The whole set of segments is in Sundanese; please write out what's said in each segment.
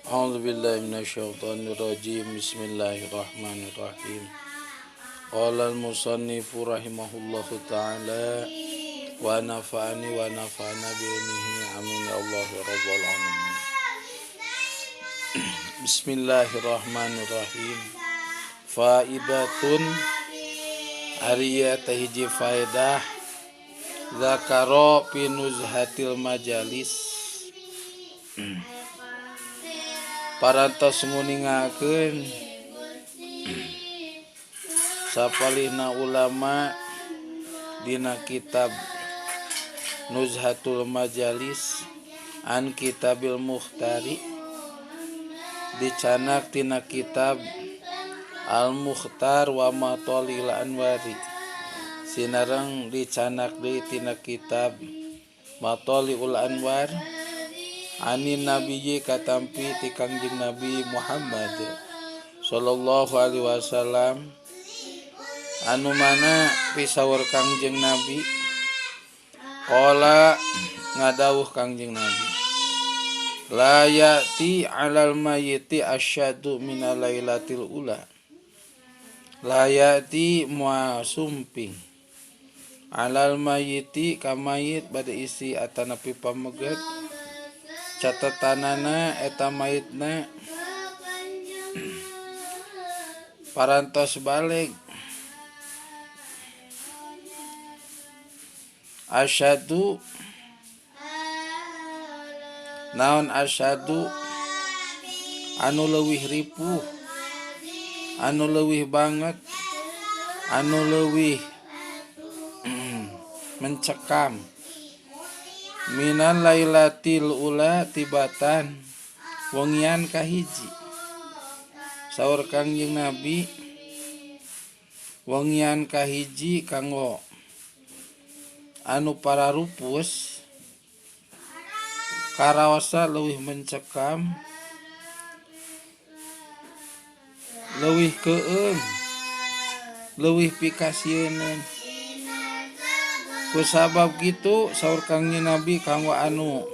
A'udzu billahi minasyaitonir rajim. Bismillahirrahmanirrahim. Qala al-musannifu rahimahullahu taala wa nafa'ani wa nafa'ana bi ilmihi amin ya Allah ya rabbal alamin. Bismillahirrahmanirrahim. Faidatun ari teh hiji faedah zakaro fi nuzhatil majalis. Parantos nguningakeun sapalihna ulama dina kitab Nuzhatul Majalis an Kitabil Mukhtari dicanak tina kitab Al Mukhtar wa Mathalil Anwari sinareng dicanak deui tina kitab Mathaliul Anwar anin nabiyyi katampi ti Kangjeng Nabi Muhammad sallallahu alaihi wasallam anu mana pisaur Kangjeng Nabi qala ngadawuh Kangjeng Nabi la ya'ti 'alal mayyiti asyadu minal lailatil ula la ya'ti moal sumping alal mayyiti ka mayit bade isi atanapi pameget catetanana eta mayitna parantos baleg asyadu naon asyadu anu leuwih ripuh anu leuwih banget anu leuwih mencekam minan lailatil ula tibatan wengian kahiji saur Kangjeng Nabi wengian kahiji kanggo anu pararupus karaosa leuwih mencekam leuwih keueung leuwih pikasieun kusabab kitu saur Kangjeng Nabi kanggo anu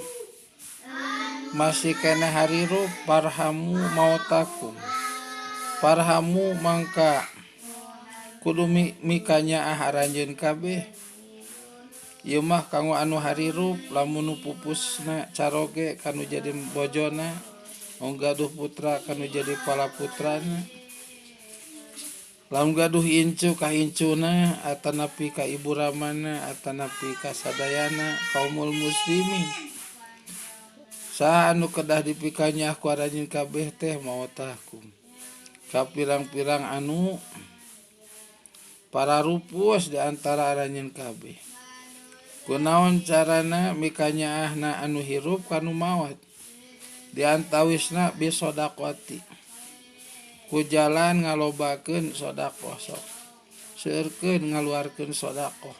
masih keneh harirup parhamu mautakum parhamu mangka kudu mikanyaah aranjeun kabeh ieu mah kanggo anu harirup lamun nu pupusna caroge kanu jadi bojona nu gaduh putra kanu jadi palaputrana lamun gaduh incu ka incuna atanapi ka ibu ramana atanapi ka sadayana kaumul muslimin saha anu kedah dipikanyaah ku aranjeun kabeh teh mautakum ka pirang-pirang anu pararupus di antara aranjeun kabeh kunaon carana mikanyaahna anu hirup kanu maot diantawisna bisodaqati ku jalan ngalobakeun sodakoh sok seueurkeun ngaluarkeun sodakoh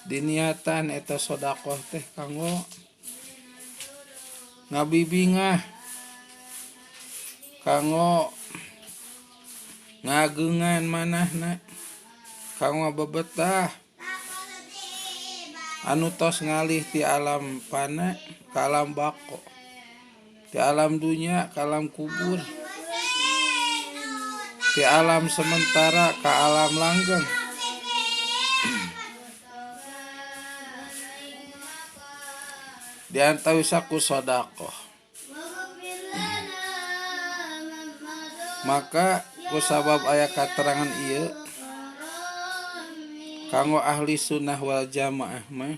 diniatan eta sodakoh teh kanggo ngabibingah kanggo ngagengan manahna kanggo bebetah anu tos ngalih ti alam pana ka alam bako ti alam dunya ka alam kubur ti alam sementara ka alam langgeng diantawis ku sodakoh maka kusabab aya katerangan ieu kanggo ahli sunnah wal jamaah mah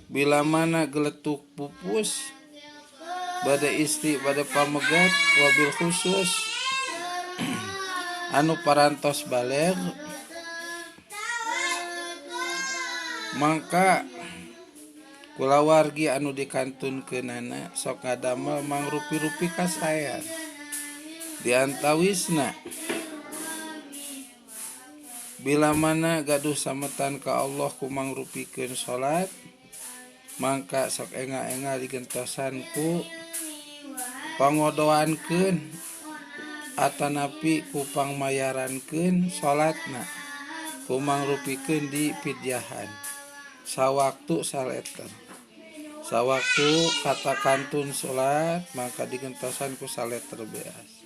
bila mana geletuk pupus bade istri bade pamegat wabil khusus anu parantos baleg mangka kulawargi anu dikantunkeunana sok ngadamel mangrupi-rupi kasaean diantawisna bila mana gaduh sametan ka Allah ku mangrupikeun salat mangka sok enga-enga digentosan ku pangodoankeun atanapi ku pangmayarankeun salatna ku mangrupikeun di pidyahan sawaktu saleter. Sawaktu kata kantun salat maka digentosan ku saleter beas.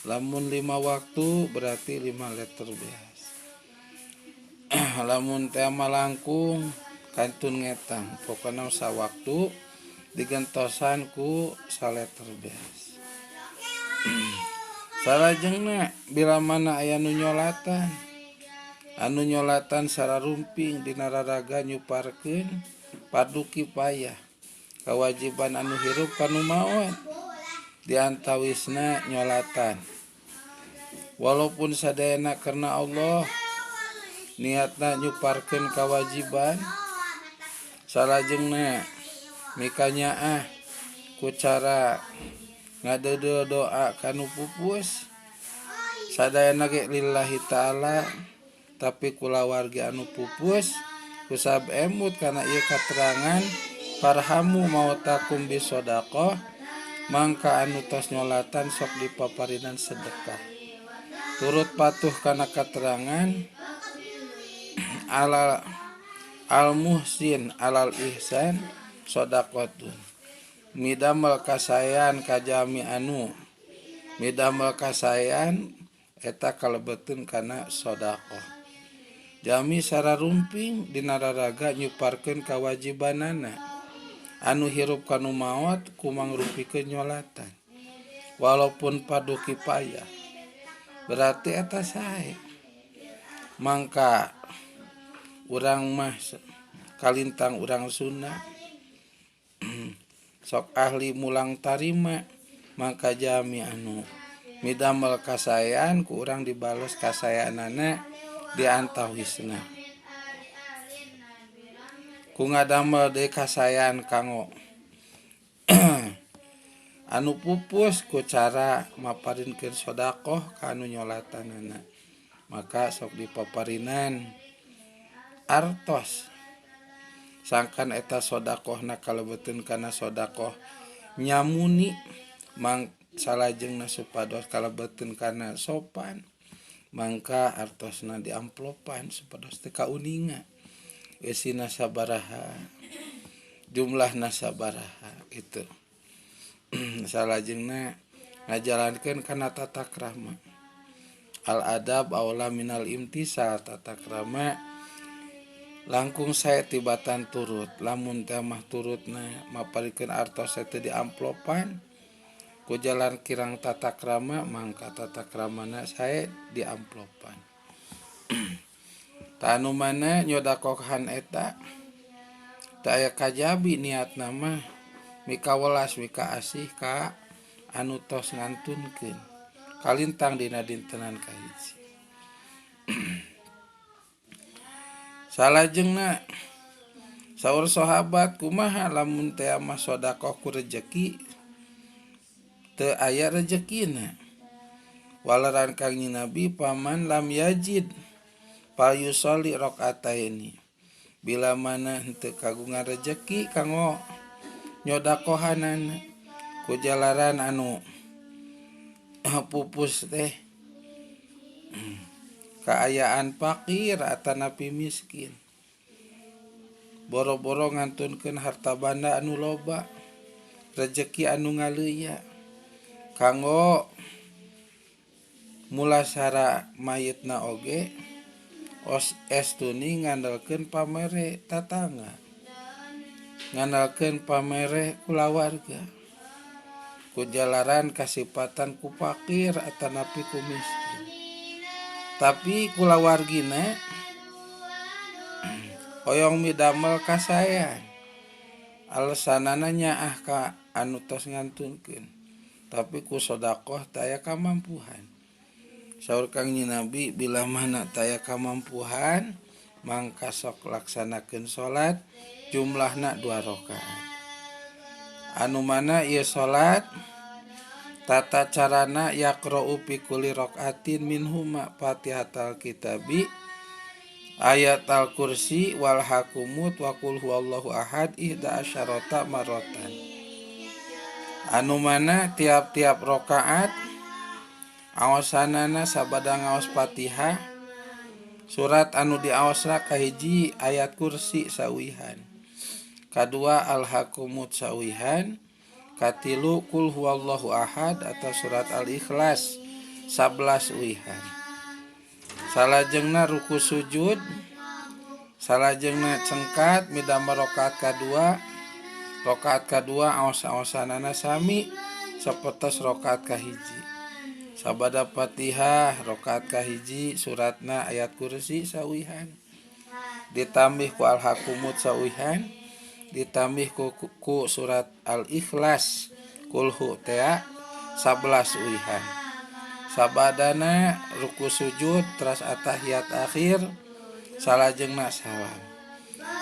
Lamun 5 waktu berarti 5 liter beas. Lamun teh malangkung kantun ngetang, pokona sawaktu digentosan ku saleter beas. Salajengna bila mana aya nu nyolatan, anu nyolatan sararumping dina raraga nyuparkeun fardu kifayah, kewajiban anu hirup kanu maot diantawisna nyolatan. Walaupun sadayana karena Allah niatna nyuparkeun kewajiban, salajengna mikanyaah ku cara ngadeudeuh doa kanu pupus sadayana ge lillahi ta'ala, tapi kulawargi anu pupus kusab emut kana ieu katerangan parhamu mautakum bisodaqah, mangka anu tos nyolatan sok dipaparinan sedekah. Turut patuh kana katerangan alal al muhsin alal ihsan sodaqatun, midamel kasayan kajami anu midamel kasayan eta kalebeteun kana sedekah. Jami sararumping dina raraga nyuparkeun kawajibanana anu hirup kanu maot kumangrupikeun nyolatan walaupun fardu kifayah berarti eta sae. Mangka urang mah kalintang urang sunnah sok ahli mulang tarima, maka jami anu midamel kasayan ku urang dibales kasayanana diantawisna ku ngadamel deui kasayan kanggo anu pupus ku cara maparinkeun sedekah ka anu nyolatanana, maka sok dipaparinan artos. Sangkan eta sodakohna kalebeteun kana sodakoh nyamuni mang salajengna supados kalebeteun kana sopan, mangka artosna diamplopan supados teu kauninga eusina sabaraha jumlahna sabaraha gitu. Salajengna ngajalankeun kana tata krama al adab aula minal imtisal, tata krama langkung saya tibatan turut. Lamun teh mah turutna maparikeun artos teh di amplopan ku jalan kirang tata krama, mangka tata kramana saya di amplopan. Tanu mana nyodakohan eta teu aya kajabi niatna mah mika welas mika asih ka anu tos ngantunkeun kalintang dina dintenan kahiji. Salajengna saur sahabat kumaha lamun teh mah sedekah ku rejeki teu aya rejekina. Walaran Kangjeng Nabi paman lam yajid falyusolli rakaataini, bila mana henteu kagungan rejeki kanggo nyodakohanana ku jalaran anu pupus teh kaayaan fakir atanapi miskin, boro-boro ngantunkeun harta banda anu loba, rejeki anu ngaleuya kanggo mulasara mayitna oge os estuni ngandalkeun pamere tatangga, ngandalkeun pamere kulawarga ku jalaran kasipatan ku fakir atanapi ku miskin. Tapi kulawargina hoyong midamel kasayan, alasanana nyaah ka anu tos ngantunkeun, tapi ku sodakoh taya kamampuhan. Saur Kangjeng Nabi bila mana taya kamampuhan mangka sok laksanakeun salat jumlahna 2 rakaat. Anu mana ieu salat tata carana yaqra'u fi kulli rakaatin minhuma Fatihatal kitabi ayat al-kursi wal hakumut wa qul huwallahu ahad ihda asyarata marratan. Anu mana tiap-tiap rakaat aosanana sabada ngaos Fatihah, surat anu diaosna kahiji ayat kursi sauihan, Kadua alhakumut sauihan. Katilu kul huwallahu ahad atau surat al-ikhlas 11 uihan. Salajengna ruku sujud, salajengna cengkat midamel rakaat kadua. Rakaat kadua aos-aosanana sami sapertos rakaat kahiji. Sabada Fatihah rakaat kahiji suratna ayat kursi sauihan. Ditambih ku alhakumut sauihan, ditambih ku surat al-ikhlas kulhu tea 11 uihan. Sabadana ruku sujud teras atahiyat akhir, salajengna salam.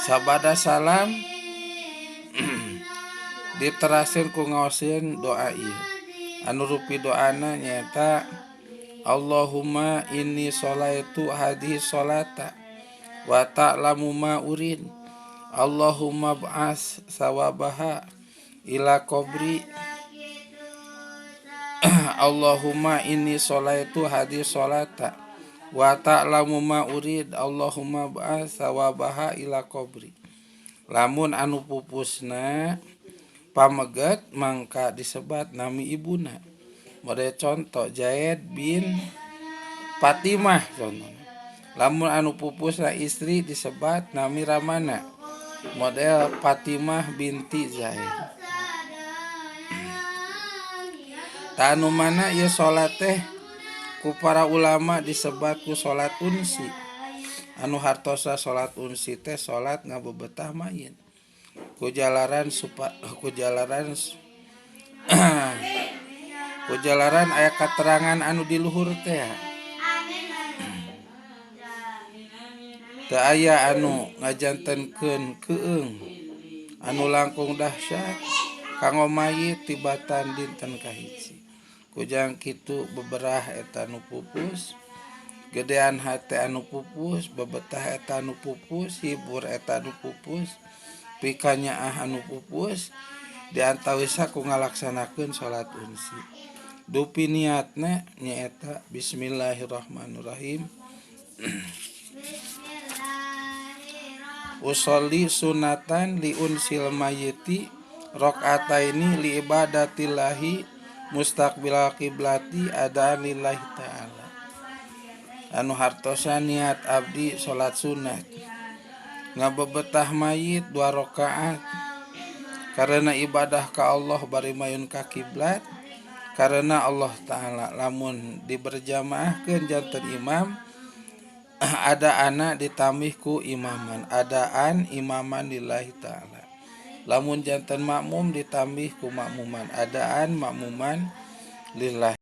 Sabada salam diterasin ku ngaoseun doa ieu. Anu rupi doana nyaeta Allahumma inni sholaitu hadhihi sholata wa ta'lamu ma urid. Allahumma ba'as sawabaha ila qabri. Allahumma inni sholaitu hadhihi sholata wa ta'lamu ma urid. Allahumma ba'as sawabaha ila qabri. Lamun anu pupusna pameget mangka disebat nami ibuna. Model contoh Zaid bin Fatimah contohna. Lamun anu pupusna istri disebat nami ramana. Model Fatimah binti Zaid. Tanu mana ieu salat teh ku para ulama disebat ku salat unsi. Anu hartosa salat unsi teh salat ngabebetah mayit. Ku jalaran aya katerangan anu di luhur teh. Teu aya anu ngajantenkeun keung anu langkung dahsyat kanggo mayit tibatan dinten kahiji. Kujang kitu beberah eta nu pupus, gedean hate anu pupus, bebetah eta nu pupus, hibur eta nu pupus, pikanyaah anu pupus, diantawisa ku ngalaksanakeun salat unsi. Dupi niatna nyaeta bismillahirrahmanirrahim. Usolli sunatan li unsil mayyiti rakaataini li ibadatillahi mustaqbilal qiblati adaan lillahi ta'ala. Anu hartosa niat abdi salat sunat ngabebetah mayit 2 rakaat karena ibadah ka Allah bari mayun ka kiblat, karena Allah ta'ala lamun diberjamaahkeun janten imam ada anak ditambih ku imaman, adaan imaman lillahi ta'ala. Lamun janten makmum ditambih ku makmuman, adaan makmuman lillahi.